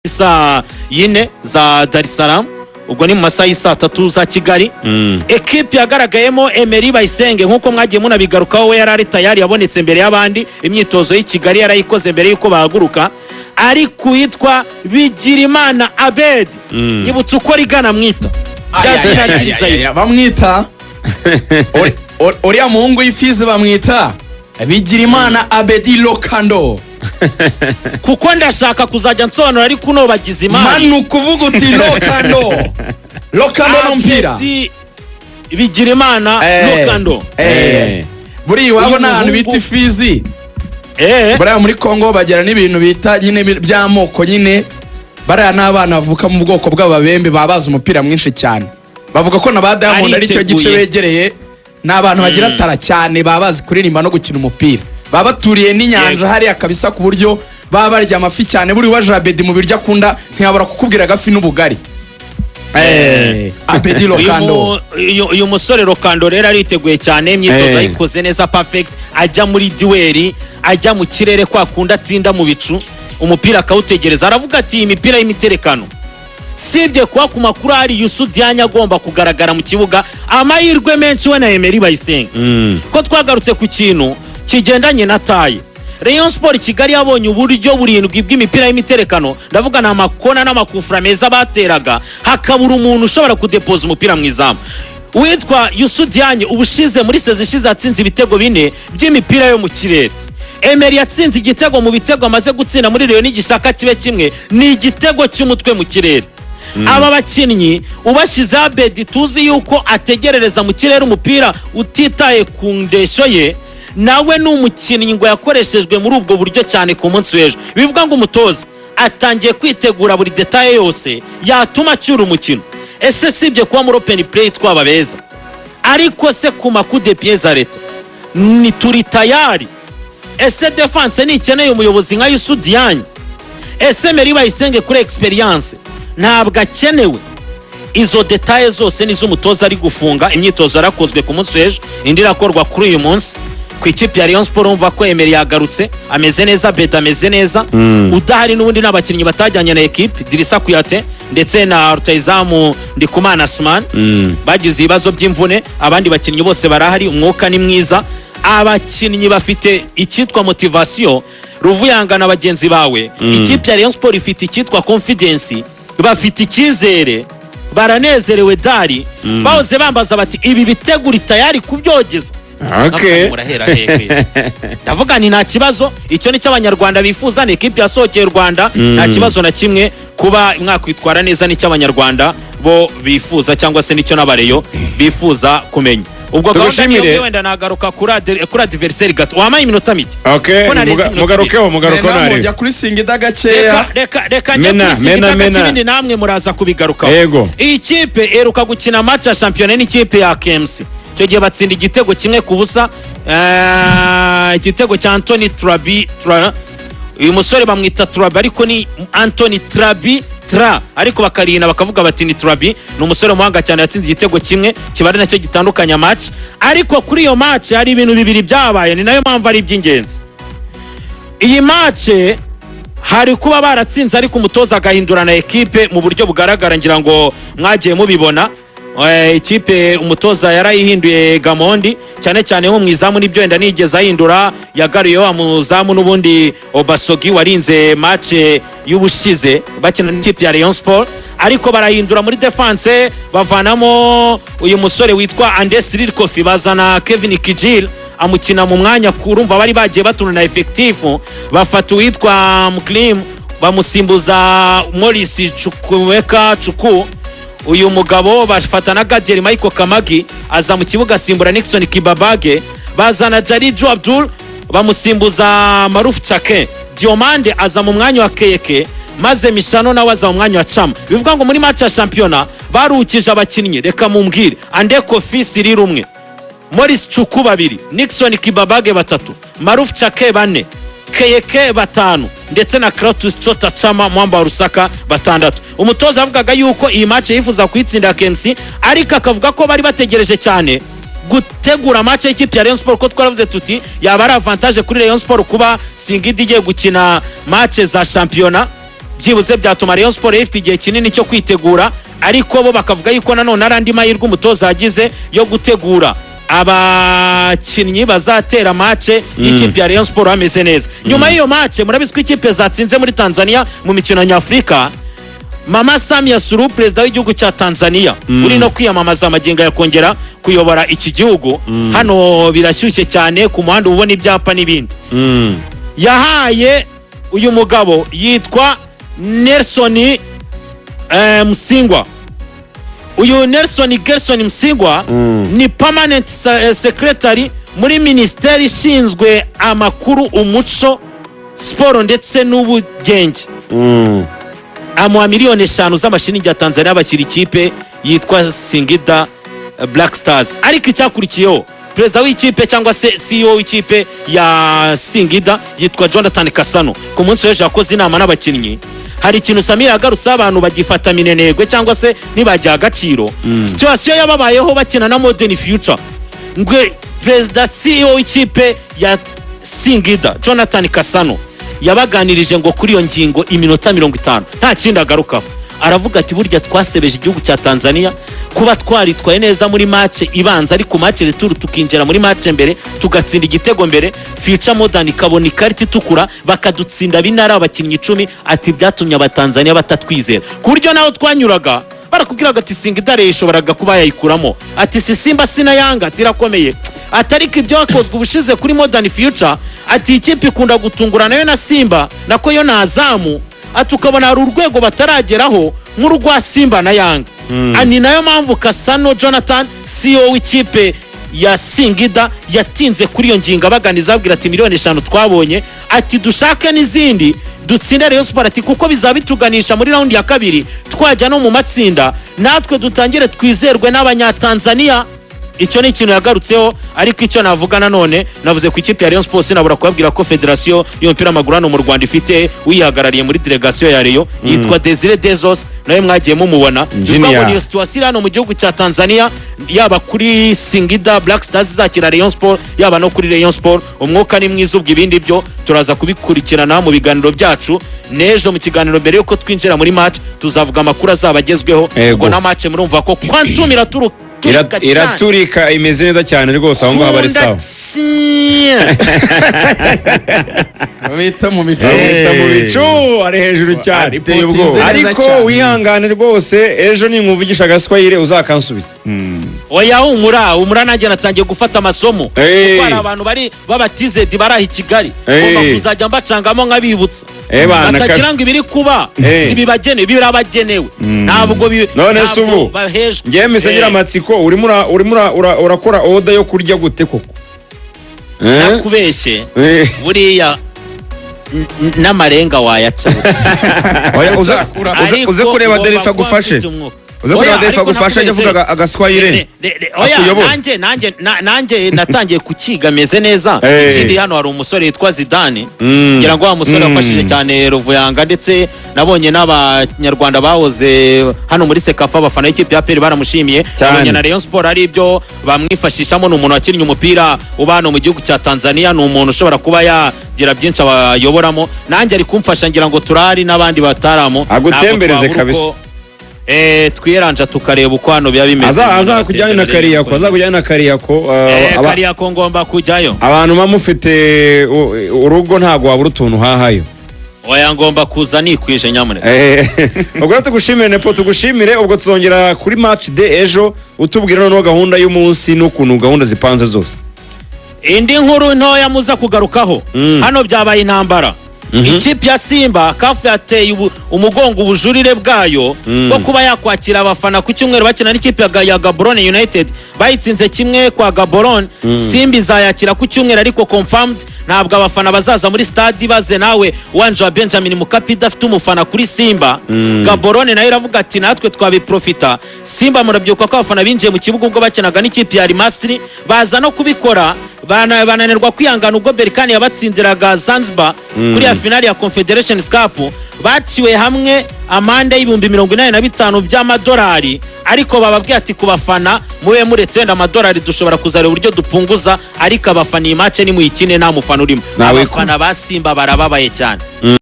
Saa 4 za Dar es Salaam, ubwo ni mu masaha y'isaa 3 za Kigali. Ekipi yagaragayemo Emery Bayisenge, nk'uko mwagiye munabigarukaho, we yari ari tayari, yabonetse mbere y'abandi. Imyitozo y'i Kigali yarayikoze mbere y'uko bahaguruka. Ariko uwitwa Bigirimana Abedi, nyibutse uko rigana mwita rya zina ry'Irizayiro. Bamwita uriya muhungu w'ifizi, bamwita Bigirimana Abedi Lokando. Kuko ndashaka kuzajya nsobanura, ariko unobagiza imari. Manu, kuvuga uti Lokando, Lokando no mpira. Abedi Bigirimana Lokando. Buriya iwabo Uyu ni ahantu bita Ifizi. Buriya muri Kongo bagira n'ibintu bita nyine by'amoko nyine. Bariya ni abana bavuka mu bwoko bw'Ababembe, baba bazi umupira mwinshi cyane. Bavuga ko na ba Diamond ari cyo gice Ariteguye. begereye. Ni abantu bagira talent cyane, baba bazi kuririmba no gukina umupira, baba baturiye n'inyanja hariya kabisa, ku buryo baba barya amafi cyane. Buri waje Abedi, mu biryo akunda ntiyabura kukubwira agafi n'ubugari. Abedi Lokando. Uyu musore Lokando rero ariteguye cyane, imyitozo ayikoze neza, perfect. Ajya muri duel, ajya mu kirere kwa kundi atinda mu bicu, umupira akawutegereza. Aravuga ati: "Iyi mipira y'imiterekano, sibye kuba ku makuru hari Youssou Diagne agomba kugaragara mu kibuga, amahirwe menshi we na Emery Bayisenge." Ko twagarutse ku kintu kigendanye na taille, Rayon Sport Kigali yabonye uburyo burindwi bw'imipira y'imiterekano, ndavuga ni amakona n'amakufura meza bateraga, hakabura umuntu ushobora kudepoza umupira mu izamu. Uwitwa Youssou Diagne ubushize, muri saison ishize, yatsinze ibitego bine by'imipira yo mu kirere. Emery yatsinze igitego, mu bitego amaze gutsinda muri Rayon n'igishaka kibe kimwe, ni igitego cy'umutwe mu kirere. Aba bakinnyi ubashyizeho, Abedi tuzi yuko ategerereza mu kirere umupira utitaye ku ndeshyo ye, nawe ni umukinnyi ngo yakoreshejwe muri ubwo buryo cyane ku munsi w'ejo. Bivuga ngo umutoza atangiye kwitegura buri détail yose yatuma acyura umukino. Ese sibye kuba muri open play twaba beza, ariko se ku ma coups de pied arrêtés ni turi tayari? Ese défense ntikeneye umuyobozi nka Youssou Diagne? Ese Emery Bayisenge kuri experience ntabwo akenewe? Izo détails zose nizo umutoza ari gufunga. Imyitozo yarakozwe ku munsi w'ejo, indi irakorwa kuri uyu munsi ku ikipe ya Rayon Sport. Urumva ko Emery yagarutse ameze neza, Beda ameze neza. Udahari n'ubundi ni abakinnyi batajyanye na ekipe, Drissa Kouyaté ndetse na rutayizamu Ndikumana Asman, bagize ibibazo by'imvune. Abandi bakinnyi bose barahari, umwuka ni mwiza, abakinnyi bafite icyitwa motivation. Ruvuyanga na bagenzi bawe, ikipe ya Rayon Sport ifite icyitwa confidence, bafite icyizere, baranezerewe. Dari bahoze bambaza bati: "Ibi bitegura tayari kubyogeza?" Murahera hehe? Ndavuga ni nta kibazo, icyo ni cyo Abanyarwanda bifuza. Ni ekipe yasohokeye u Rwanda, nta kibazo na kimwe kuba mwakwitwara neza, nicyo Abanyarwanda bo bifuza, cyangwa se nicyo n'Abareyo bifuza kumenya. Ubwo gahunda niyo Tugushimire. ngiyo. Wenda nagaruka kuri adversaire gato, wampaye iminota mike? Okay. Ko narenze iminota. Mugarukeho, mugarukeho Mena, ntari. mujya kuri Singida gakeya. Reka njye Mena, kuri Singida mena, gace, mena. ibindi namwe muraza kubigarukaho. Yego. Iyi kipe iheruka gukina match ya shampiyona n'ikipe ya KMC, icyo gihe batsinda igitego 1-0, igitego cya Anthony Trabi Tra. Uyu musore bamwita Trabi, ariko ni Anthony Trabi Tra, ariko bakarina bakavuga bati ni Trabi. Ni umusore muhanga cyane, yatsinze igitego kimwe kiba ari nacyo gitandukanya match. Ariko kuri iyo match hari ibintu bibiri byabaye, ni nayo mpamvu ari iby'ingenzi. Iyi match hari kuba baratsinze, ariko umutoza agahindura na ekipe mu buryo bugaragara, ngira ngo mwagiye mubibona. Ikipe umutoza yarayihinduye Gamondi, cyane cyane nko mu izamu, nibyo wenda nigeze ahindura, yagaruye wa muzamu n'ubundi Obasogi warinze match y'ubushize bakina n'ikipe ya Rayon Sport. Ariko barahindura muri defense, bavanamo uyu musore witwa Andes Kofi, bazana Kevin Kijil amukina mu mwanya. Kurumva bari bagiye batuna na effectif, bafata uwitwa Muklim bamusimbuza Morris Chukwuemeka Chuku. Uyu mugabo bafata na Gadiel Michael Kamagi aza mu kibuga asimbura Nixon Kibabage, bazana Jariju Abdul bamusimbuza Maruf Chake, Diomande aza mu mwanya wa Keke, maze Mishano nawe aza mu mwanya wa Chama. Bivuga ngo muri match ya shampiyona baruhukije abakinnyi, reka mumbwire: Ande Kofi Cyril umwe, Morris Chuku babiri, Nixon Kibabage batatu, Maruf Chake bane, Keyeke batanu, ndetse na Kratos Chota Chama Mwamba wa Rusaka batandatu. Umutoza yavugaga yuko iyi match yifuza kuyitsinda KMC, ariko akavuga ko bari bategereje cyane gutegura match y'ikipe ya Rayon Sport, ko twaravuze tuti yaba ari avantage kuri Rayon Sport kuba Singida igiye gukina match za shampiyona. Byibuze byatuma Rayon Sport ifite igihe kinini cyo kwitegura, ariko bo bakavuga yuko nanone ari andi mahirwe umutoza yagize yo gutegura abakinnyi bazatera match y'ikipe ya Rayon Sport bameze neza. Nyuma y'iyo match, murabizi ko ikipe zatsinze muri Tanzania mu mikino nyafurika, Mama Samia Suluhu, perezida w'igihugu cya Tanzania uri no kwiyamamaza amagingo ya kongera kuyobora iki gihugu, hano birashyushye cyane ku muhanda, ubona ibyapa n'ibindi, yahaye uyu mugabo yitwa Nelson Msingwa. Uyu Nelson Gerson Msingwa ni permanent secretary muri minisiteri ishinzwe amakuru, umuco, siporo ndetse n'ubugenge. Amuha miliyoni 5 z'amashiringi ya Tanzania, bashyira ikipe yitwa Singida Black Stars. Ariko icyakurikiyeho, perezida w'ikipe cyangwa se CEO w'ikipe ya Singida yitwa Jonathan Kasano, ku munsi w'ejo yakoze inama n'abakinnyi. Hari ikintu Samir yagarutseho, abantu bagifata minenegwe cyangwa se ntibagiha agaciro situation yababayeho bakina na Modern Future. Ngwe perezida CEO w'ikipe ya Singida Jonathan Kasano yabaganirije ngo kuri iyo ngingo iminota 50, nta kindi agarukaho. Aravuga ati: "Burya twasebeje igihugu cya Tanzania kuba twaritwaye neza muri match ibanza, ariko match retour tukinjira muri match mbere, tugatsinda igitego mbere, Future Modern ikabona ikarita itukura, bakadutsinda binari abakinnyi 10." Ati: "Byatumye Abatanzania batatwizera, ku buryo naho twanyuraga barakubwiraga ati Singida yishoboraga kuba yayikuramo." Ati: "Si Simba, si na Yanga." Ati: "Irakomeye." Ati: "Ariko ibyakozwe ubushize kuri Modern Future," ati, "ikipe ikunda gutungurana nayo na Simba nako yo na Azamu." Ati: "Ukabona hari urwego batarageraho nk'urwa Simba na Yanga." Ni nayo mpamvu Kasano Jonathan, CEO w'ikipe ya Singida, yatinze kuri iyo ngingo abaganiza, ababwira ati: "Miliyoni 5 twabonye," ati, "dushake n'izindi dutsinde Rayon Sport," ati, "kuko bizaba bituganisha muri round ya kabiri, twajya no mu matsinda, natwe dutangire twizerwe n'Abanyatanzania." Icyo ni ikintu yagarutseho. Ariko icyo navuga nanone, navuze ku ikipe ya Rayon Sports, sinabura kubabwira ko federasiyo y'umupira w'amaguru hano mu Rwanda ifite uyihagarariye muri delegasiyo ya Rayon, yitwa Desire Desos, nawe mwagiye mumubona. Engineer. Bivuga ngo niyo situation iri hano mu gihugu cya Tanzania, yaba kuri Singida Black Stars izakira Rayon Sport, yaba no kuri Rayon Sport, umwuka ni mwiza. Ubwo ibindi byo turaza kubikurikirana mu biganiro byacu n'ejo mu kiganiro mbere yuko twinjira muri match, tuzavuga amakuru azaba agezweho. Ego. Ubwo na match murumva ko Quantum iraturuka cyane. Iraturika, imeze neza cyane rwose, aho ngaho bari sawa. Kunda. Bita mu bicu. Bita mu bicu, ari hejuru cyane. Ateye ubwoba. Ariko Neza cyane. wihangane rwose, ejo ninkuvugisha agaswahili uzakansubiza. Oya, humura, humura, nanjye natangiye gufata amasomo, kuko hari abantu bari b'abatizedi bari aho i Kigali, ngomba kuzajya mbacangamo nkabibutsa, Bana, batagira ngo ibiri kuba si bibagenewe, birabagenewe. Ntabwo None se ntabwo ubu bahejwe. ngewe mpise ngira amatsiko, urimo urakora order yo kurya gute koko? Eh? Nakubeshye, buriya n'amarenga wayaca. Oya, uze Ariko kureba ugomba Delphi kuba agufashe. ufite umwuka. Uze kureba Oya, Delphi ariko agufashe, ajya avuga nakubeshye. agaswahili. Oya, Akuyobore. nanjye natangiye kukiga meze neza. Ikindi, hano hari umusore witwa Zidane, ngira ngo wa musore wafashije cyane Ruvuyanga, ndetse nabonye n'Abanyarwanda bahoze hano muri CECAFA, abafana b'ikipe ya APR baramushimiye. Cyane. Nabonye na Rayon Sport ari ibyo bamwifashishamo. Ni umuntu wakinnye umupira uba hano mu gihugu cya Tanzania, ni umuntu ushobora kuba yagira byinshi abayoboramo. Nanjye ari kumfasha, ngira ngo turari n'abandi bataramu. Agutembereze Ntabwo twabura kabisa. uko, twiyeranja tukareba uko hano biba bimeze. Azakujyane na Kariyako, azakujyane na Kariyako. Kariyako ngomba kujyayo. Abantu muba mufite urugo ntabwo wabura utuntu uhahayo. Oya, ngomba kuza nikwije nyamuneka. Ubwo rero tugushimire, Nepo, tugushimire. Ubwo tuzongera kuri match day ejo, utubwira noneho gahunda y'umunsi n'ukuntu gahunda zipanze zose. Indi nkuru ntoya muza kugarukaho, hano byabaye intambara. Ikipe ya Simba, CAF yateye umugongo ubujurire bwayo bwo kuba yakwakira abafana ku cyumweru bakina n'ikipe ya Gaborone United. Bayitsinze 1 kwa Gaborone. Simba izayakira ku cyumweru, ariko confirmed ntabwo abafana bazaza muri stade. Baze nawe wanje wa Benjamin Mkapa idafite umufana kuri Simba. Gaborone nayo iravuga ati: "Natwe twabiprofita." Simba murabyibuka ko abafana binjiye mu kibuga ubwo bakinaga n'ikipe ya Al Masry, baza no kubikora bananirwa kwihangana ubwo Berkane yabatsindiraga Zanzibar kuri ya finali ya Confederation Cup. Baciwe hamwe amande y'85,000 by'amadolari, ariko bababwiye ati: "Ku bafana mube muretse, wenda amadolari dushobora kuzareba uburyo dupunguza, ariko abafana iyi match nimuyikine nta mufana urimo." Ntawe. Abafana ba Simba barababaye cyane.